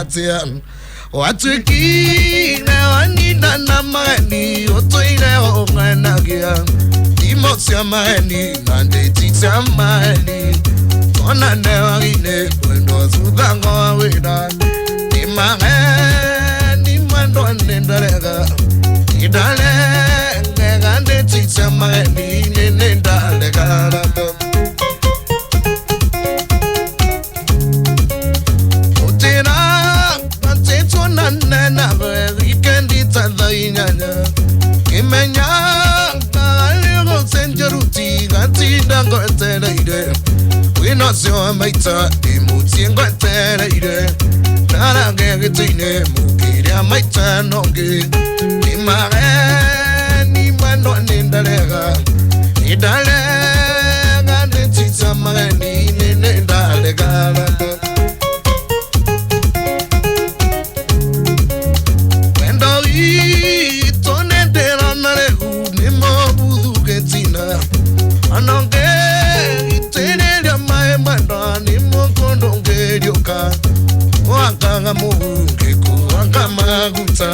Atia Watuĩkire wanina na mageni ũtũire ũng'enagia Thimo cia maheni na ndĩti cia maheni Tuonane wagi-inĩ mwendwa thutha wa wĩra Nĩ maheni mwendwa nĩ ndarega Nĩ ndarega ndĩti cia maheni nĩ ndarega. Kimenya wĩna ũcio maita ndĩmũtie ngwetereire ndarange gĩtĩ-inĩ mũkĩrĩa maita nongĩ nĩ mageni mwendwa nĩ ndarega nĩ ndarega ndĩtita mageni nĩ ndarega. Wendo witũ nĩ ndĩrona rĩu nĩ mũbuthu gĩtina anonge itĩrĩria maĩ mwendwa nĩ mũkũndũ ngĩriũka wakaga mũhu ngĩkuaga maguta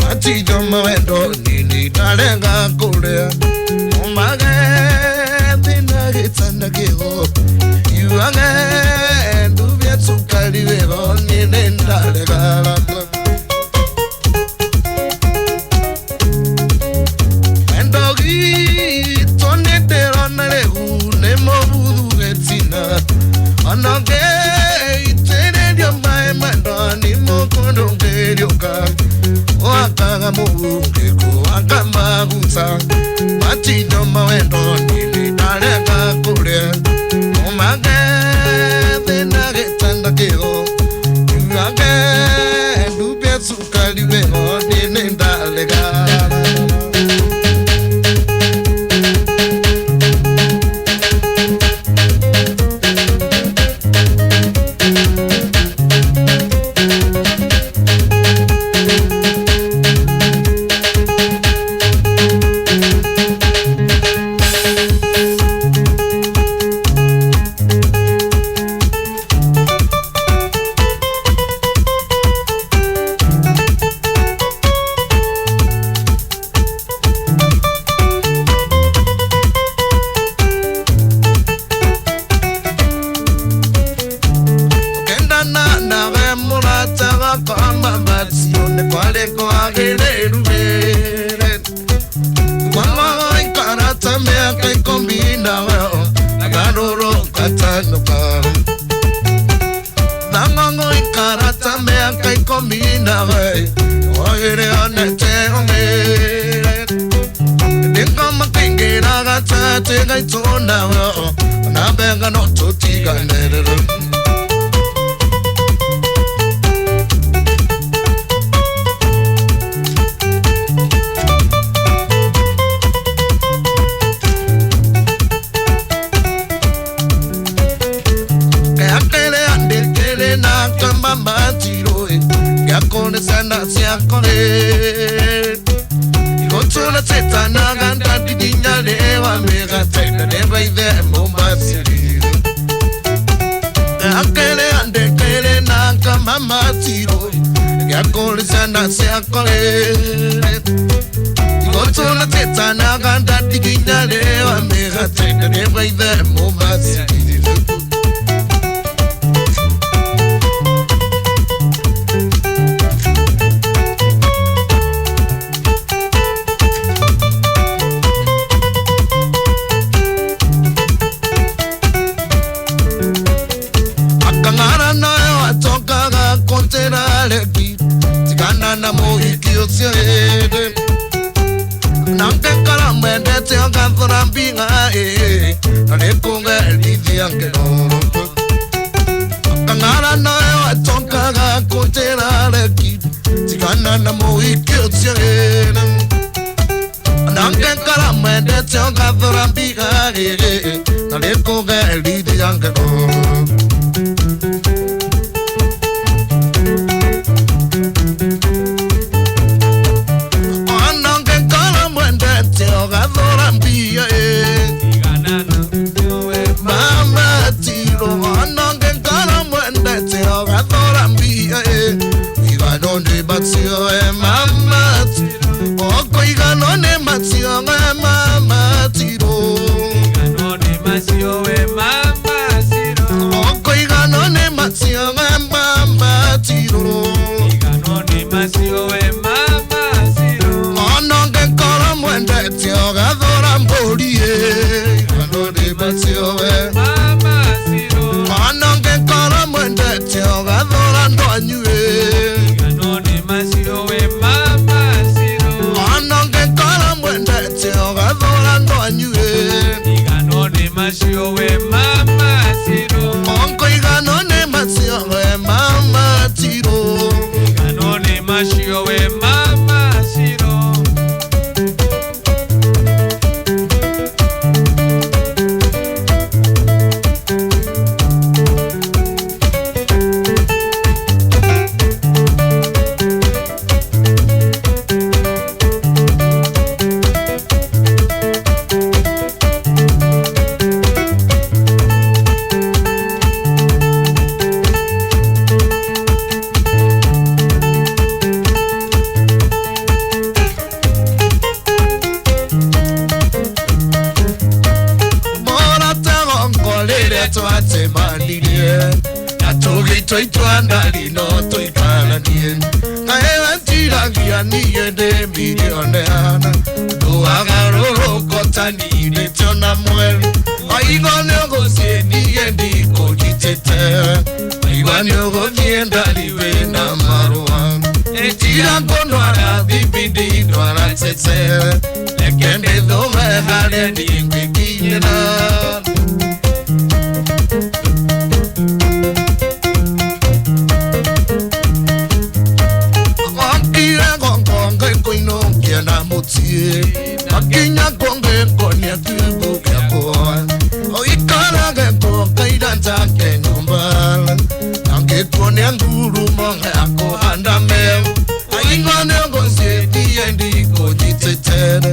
matitho mawendo nini ndarega kũrĩa ũmagethi na gĩtanda kĩho yuage ndubia cukari wĩho nini ndarega. Wendo witũ nĩ ndĩrona rĩu nĩ mũbuthu gĩtina ononge itĩrĩria maĩ mwendwa nĩ mũkũndũ ngĩriũka wakaga mũhu ngĩkuaga maguta matindo mawendo nini ndarega kũrĩa ũmagethi na gĩtanda kĩho yuage ndubia cukari wĩho nini ndarega. Twacemanirie na tũgĩtua itua ndari no tũikaranie nawe wetiragia niĩ ndĩ milioneana ndũagarũrũko ta nirĩtio na mweri waigua nĩ ũgũthiĩ niĩ ndikũnyitĩte waigua nĩ ũgũthiĩ ndari wĩna marũa ĩtira kũndwara thibindi ndwara tsetse reke ndĩthome harĩa niĩ ngwĩkinyĩra. Akinya konge konia kubu yakwa oikarage konga ke nyumba ange konia nguru monga akohanda me aingwa ne gozie diendi kojitetere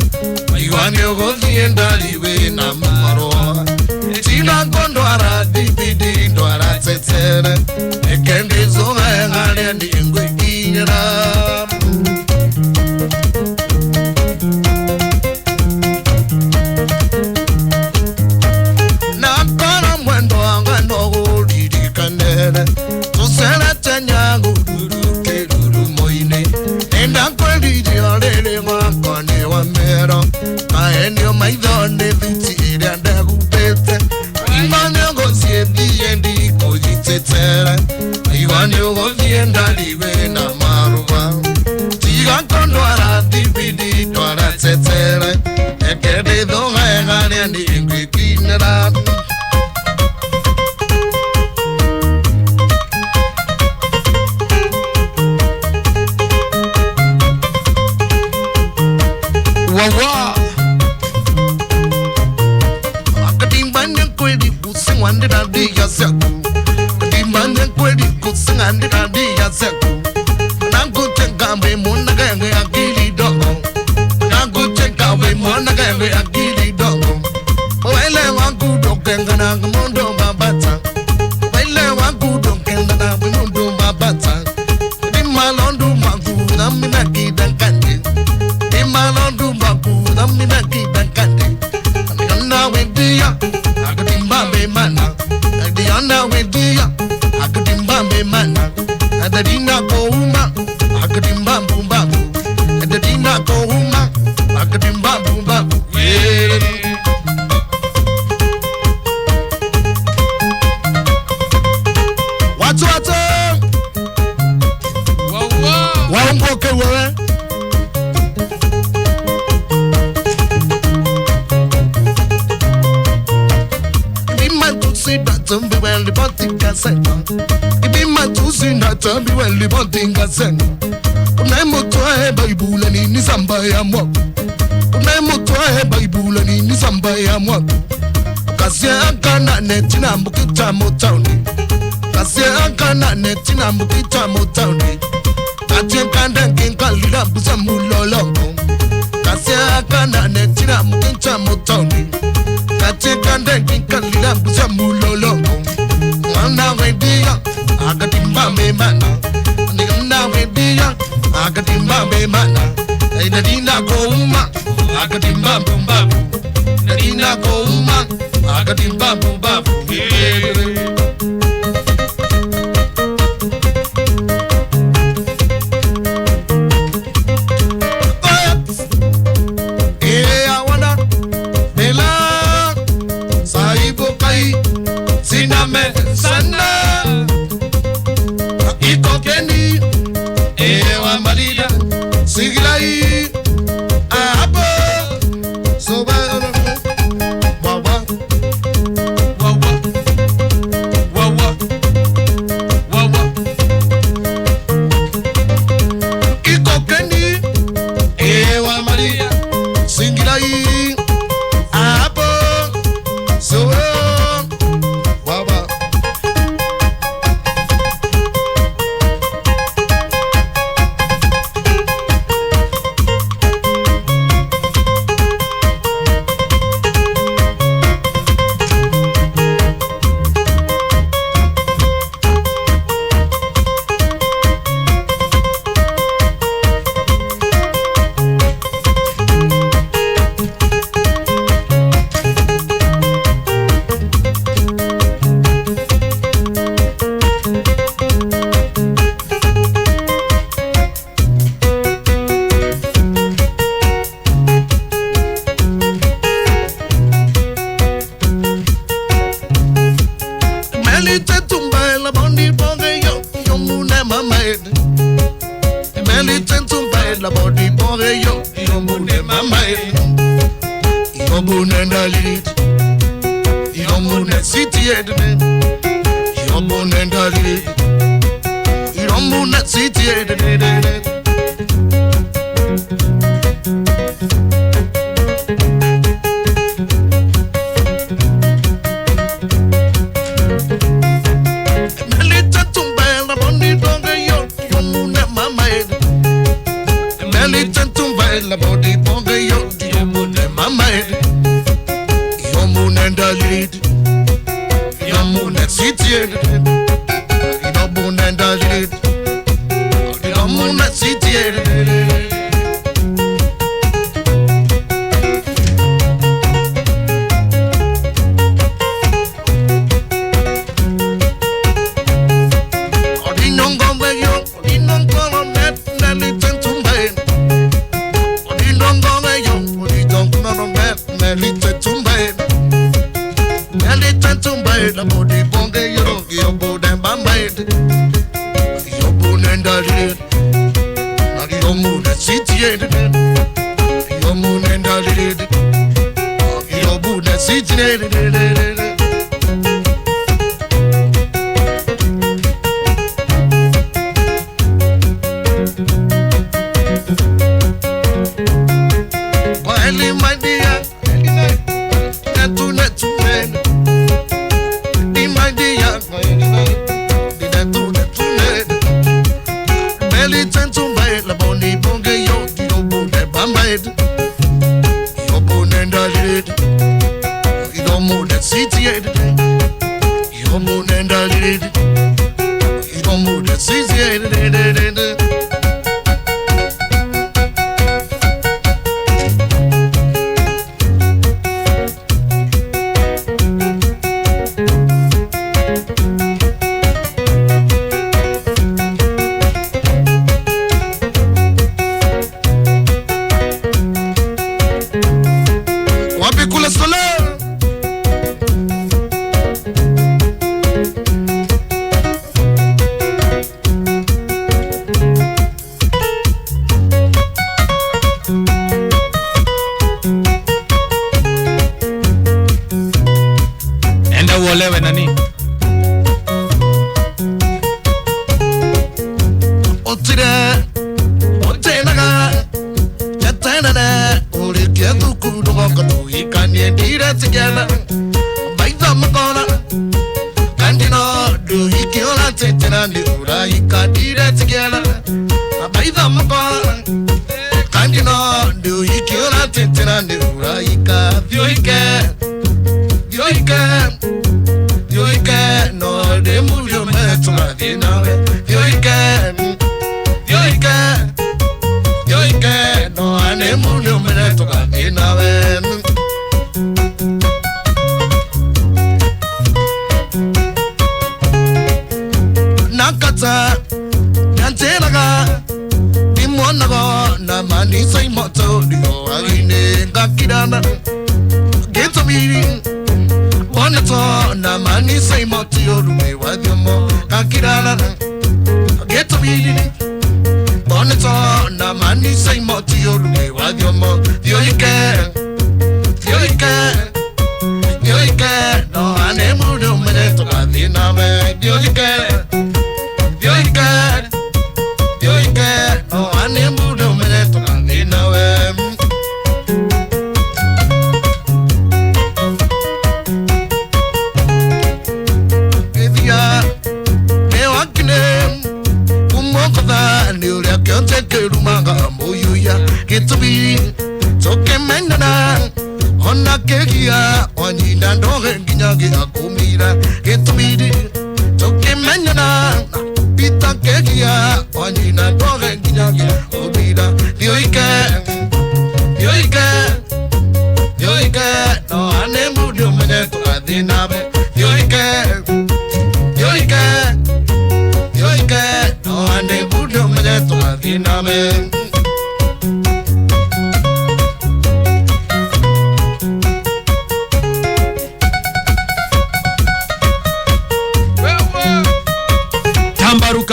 aingwa ne gozie ndaliwe na marwa tina kondo ara dibidi ndo ara tetere ekende zonga ngale ndingwe kinyera.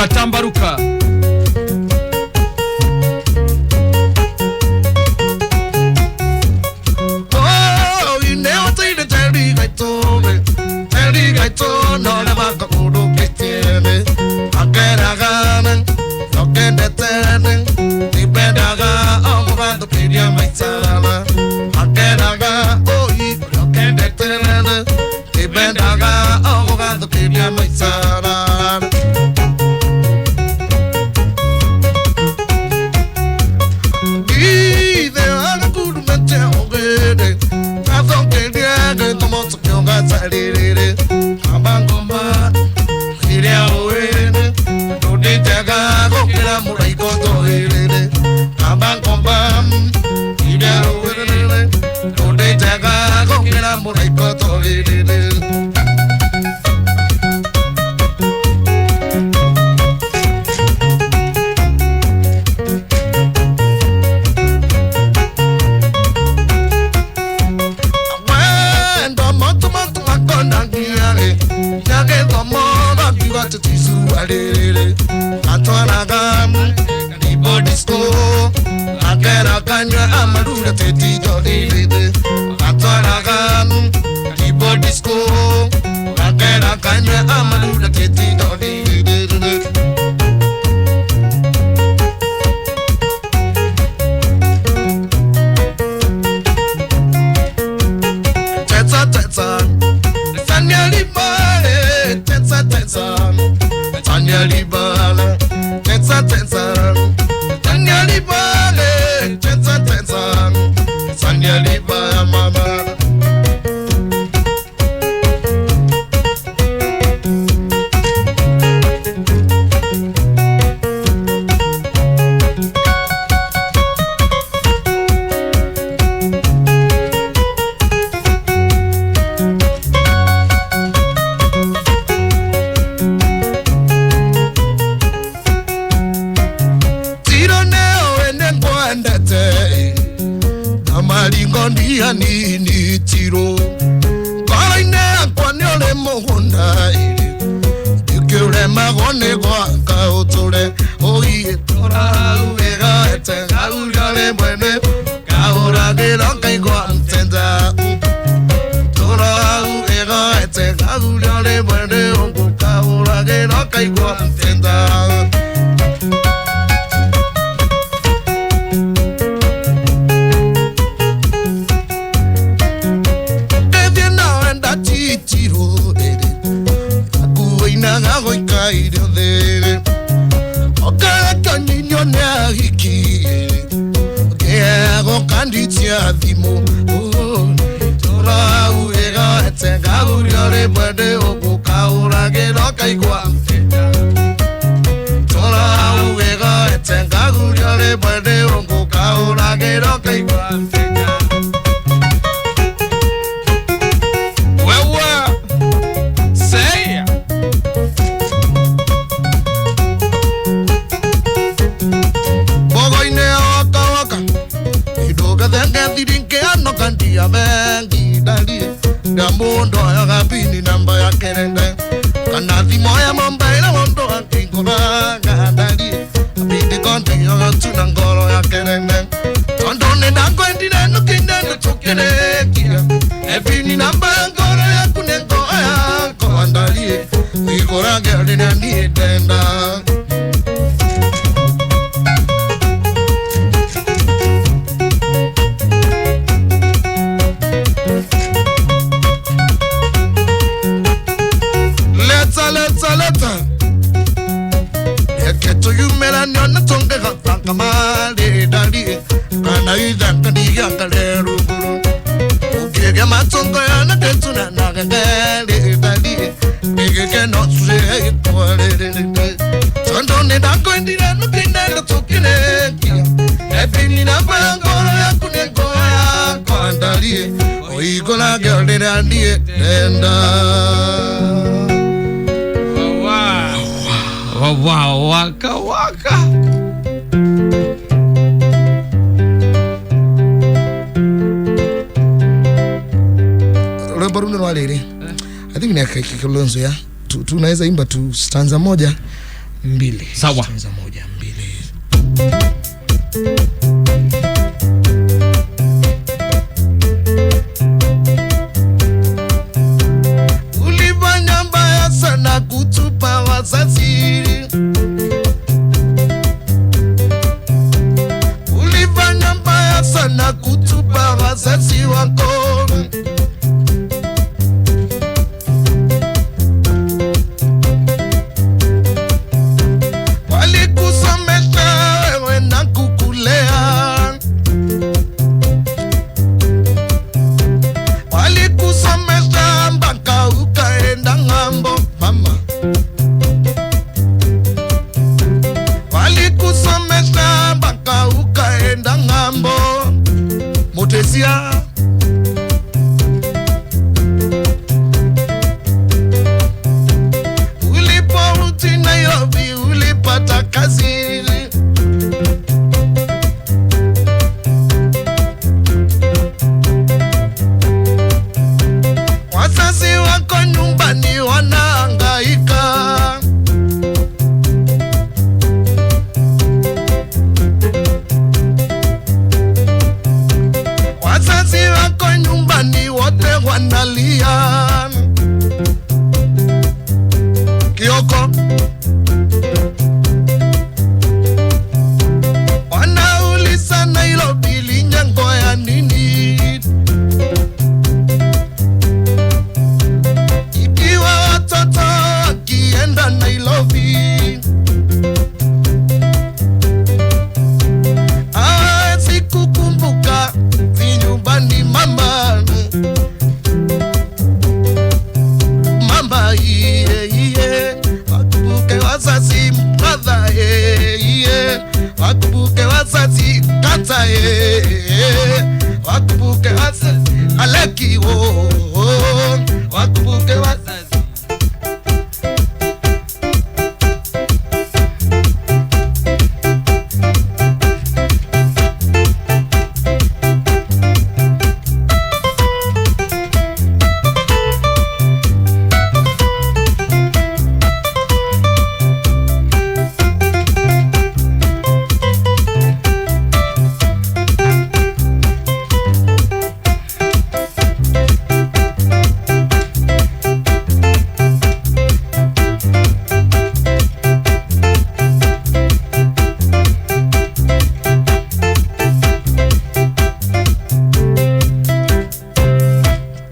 Tambaruka, tambaruka. Oh, you never see the Terry Gaitone, Terry Gaitone, no, never go to get it. I get a gun, I get the ten, the better go, oh, the pedia, my son. I get a gun, oh, you get the ten, the better go, oh, the pedia, my son. Waka waka. Rwimbo rwa riri. I think ni Kalonzo ya. Tunaweza imba tu stanza moja Mbili. Sawa. Stanza moja mbili. Ulifanya mbaya sana kutupa wazazi. Ulifanya mbaya sana kutupa wazazi wako. Walikusomesha wewe na kukulea. Walikusomesha mpaka ukaenda ng'ambo mama. Walikusomesha mpaka ukaenda ng'ambo Mutesia. Uliporudi Nairobi ulipata kazi. Wazazi wako nyumbani wanahangaika. Wazazi wako nyumbani wote wanalia. Kioko. Wanauliza Nairobi linyango ya nini? Ikiwa watoto wakienda Nairobi hawezi kukumbuka vinyumbani mama. Mama iye iye, wakumbuke wazazi mother iye, wakumbuke wazazi kata iye, wakumbuke wazazi aleki wo, wakumbuke wazazi.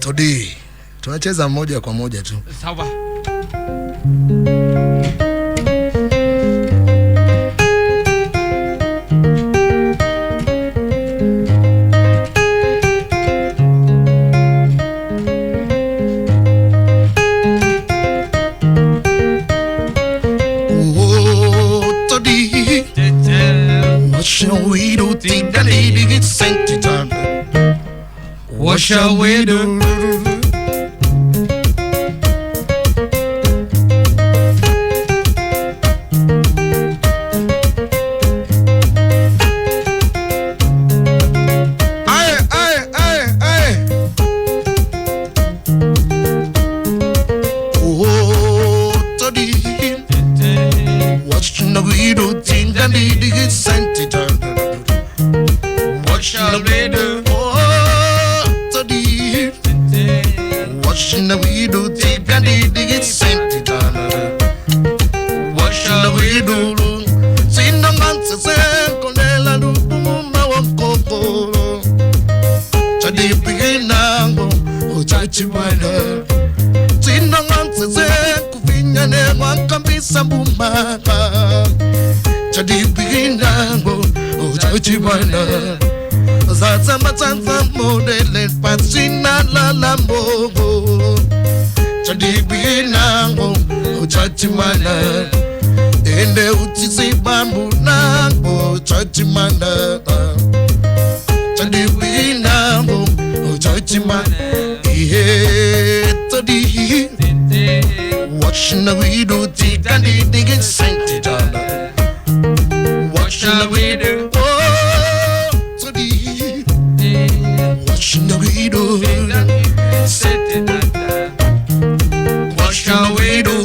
Todi, tunacheza moja kwa moja tu. Sawa. Oh, Todi, what shall we do? Think that lady gets sent to town. What shall we do? Aye, aye, aye, aye. Oh, Todi, what shall we do? Think that lady gets sent to town. What shall we do? Oh, Todi, what shall we do? Think that lady gets sent to town. What shall we do? Chachimana ende uchisibambu nango chachimana chadiwinango chachimana ihe todi what shall we do tikandi digin sentidana What shall we do? Oh todi what shall we do What shall we do?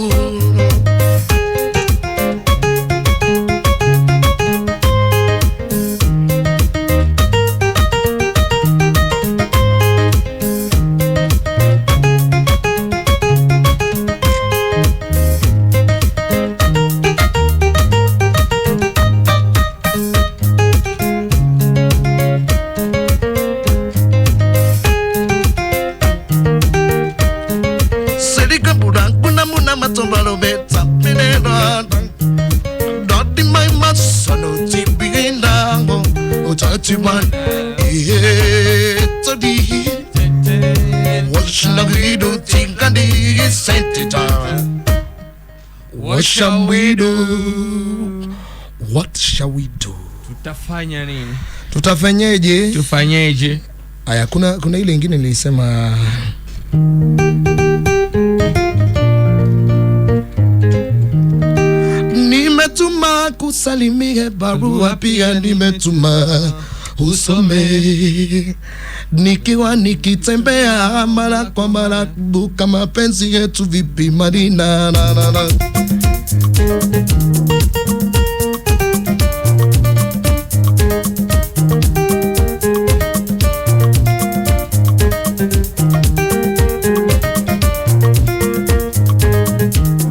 What shall we do? What shall we do? Tutafanya nini? Tutafanyeje? Tufanyeje? Aya, kuna ile ingine nilisema nimetuma kusalimie barua pia nimetuma usome, nikiwa nikitembea mara kwa mara kumbuka mapenzi yetu vipi Marina na na na.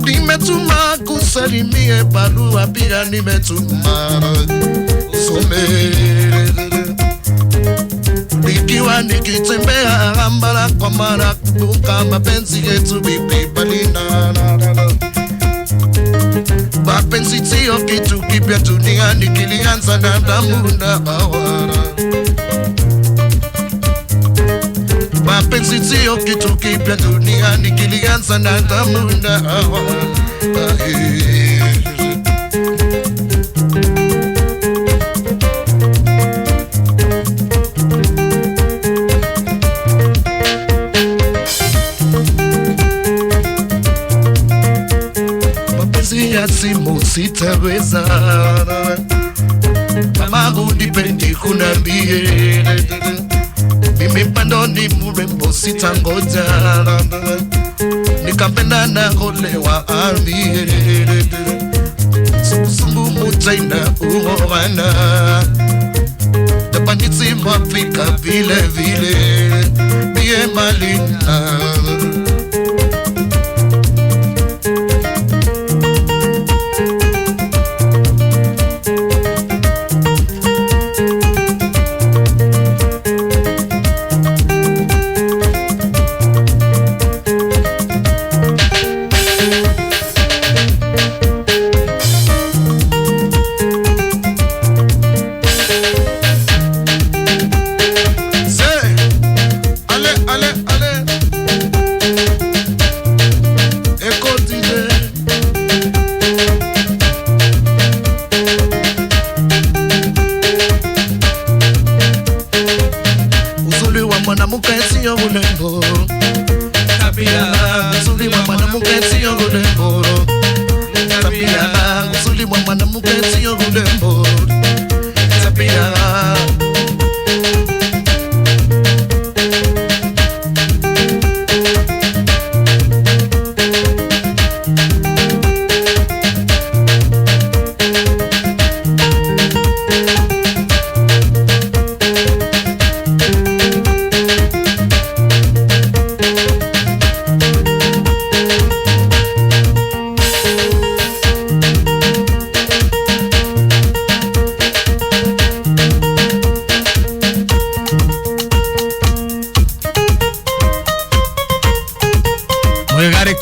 Nimetuma kusalimie barua pia nimetuma usome, nikiwa nikitembea mara kwa mara kumbuka mapenzi yetu vipi Marina na na na. Mapenzi sio kitu kipya duniani, kilianza na damu na Hawa. Mapenzi sio kitu kipya duniani, kilianza na damu na Hawa. Ya simu sitaweza, kama hunipendi kuniambie, mimi bado ni mrembo sitangoja, nikapenda na olewa ambie, sungu mutaina uoana, Japanese Mwafrika vile vile, bie Malina.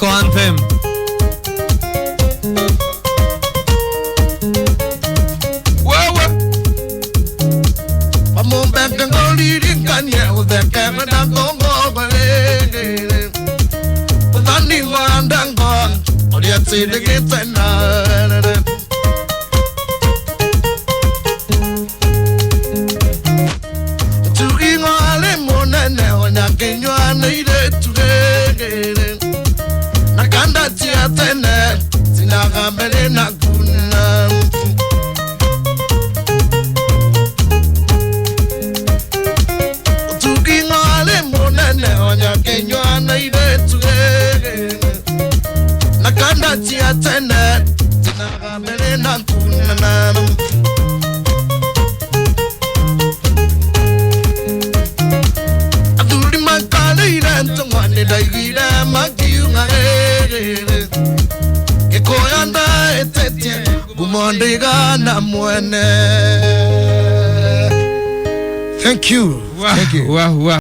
Anthem. Wewe pamombeke ngolilinganye uthekeme na ngongo uthani ngwandango uria tindikite na tuging'wale munene onyakinywa nĩ tugegere na kanda cia tene tinagambere na kuna tuging'wale munene onyakinywa nĩ tugegere na kanda cia tene tinagambere na kuna Thank you. Wow, Thank you. Wow, wow.